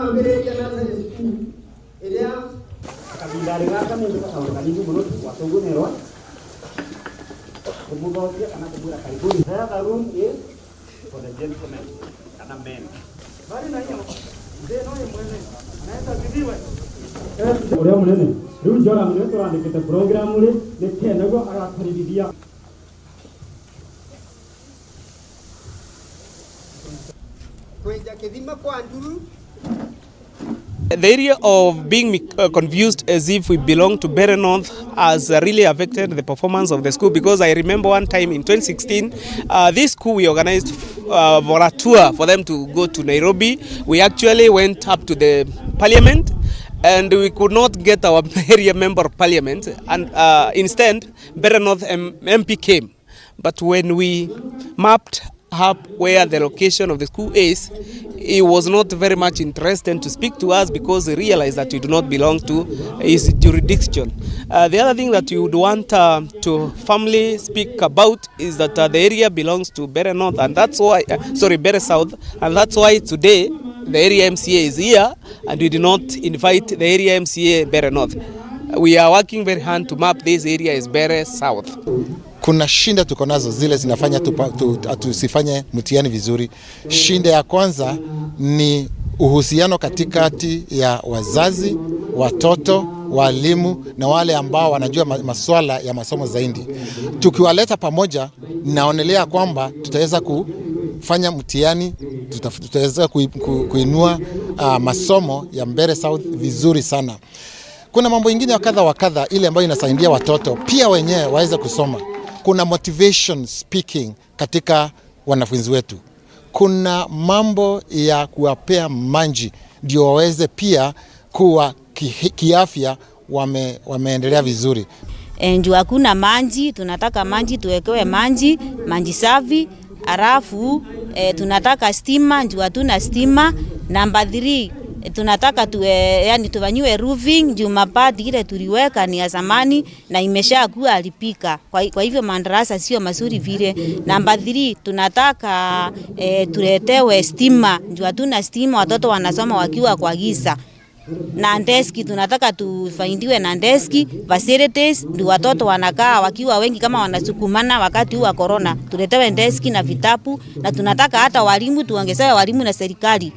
Mambĩrĩria nursery school ĩrĩa Kavindarĩ gaka nĩ kaũndũ kanini mũno tu watũgũmĩrwa kũmũthokia kana kũmwĩra karibuni. The other room is for the gentlemen kana men. Bali na hiyo mzee noye mwene anaweza zidiwe ũrĩa mũnene rĩu Joram nĩwe tũrandĩkĩte program rĩ nĩ keneguo agakaribithia. Kwenja kĩthima kwa nduru. The area of being confused as if we belong to Mbeere North has really affected the performance of the school, because I remember one time in 2016, this school we organized for a tour for them to go to Nairobi. We actually went up to the parliament and we could not get our area member of parliament, and instead Mbeere North MP came. But when we mapped up where the location of the school is, he was not very much interested to speak to us because he realized that we do not belong to his jurisdiction. The other thing that you would want to firmly speak about is that the area belongs to Mbeere North, and that's why, sorry, Mbeere South, and that's why today the area MCA is here, and we did not invite the area MCA Mbeere North. We are working very hard to map this area as Mbeere South. Kuna shinda tuko nazo zile zinafanya tusifanye mtihani vizuri. Shinda ya kwanza ni uhusiano katikati ya wazazi, watoto, walimu na wale ambao wanajua masuala ya masomo zaidi. Tukiwaleta pamoja, naonelea kwamba tutaweza kufanya mtihani, tutaweza kuinua masomo ya Mbeere South vizuri sana. Kuna mambo ingine ya kadha wa kadha ile ambayo inasaidia watoto pia wenyewe waweze kusoma. Kuna motivation speaking katika wanafunzi wetu. Kuna mambo ya kuwapea maji ndio waweze pia kuwa kiafya wameendelea vizuri. Njoo hakuna maji, tunataka maji, tuwekewe maji, maji safi. Alafu tunataka stima, njoo hatuna stima. Namba 3, tunataka tufanyiwe roofing juu mabati ile tuliweka ni ya zamani na imeshakuwa haribika. Kwa hivyo madarasa sio mazuri vile. Namba 3, tunataka tuletewe stima juu hatuna stima, watoto wanasoma wakiwa kwa giza. Na deski tunataka tufaindiwe na deski facilities, ndio watoto wanakaa wakiwa wengi kama wanasukumana wakati huu wa corona. Tuletewe deski na vitabu, na tunataka hata walimu tuongezewe walimu na serikali.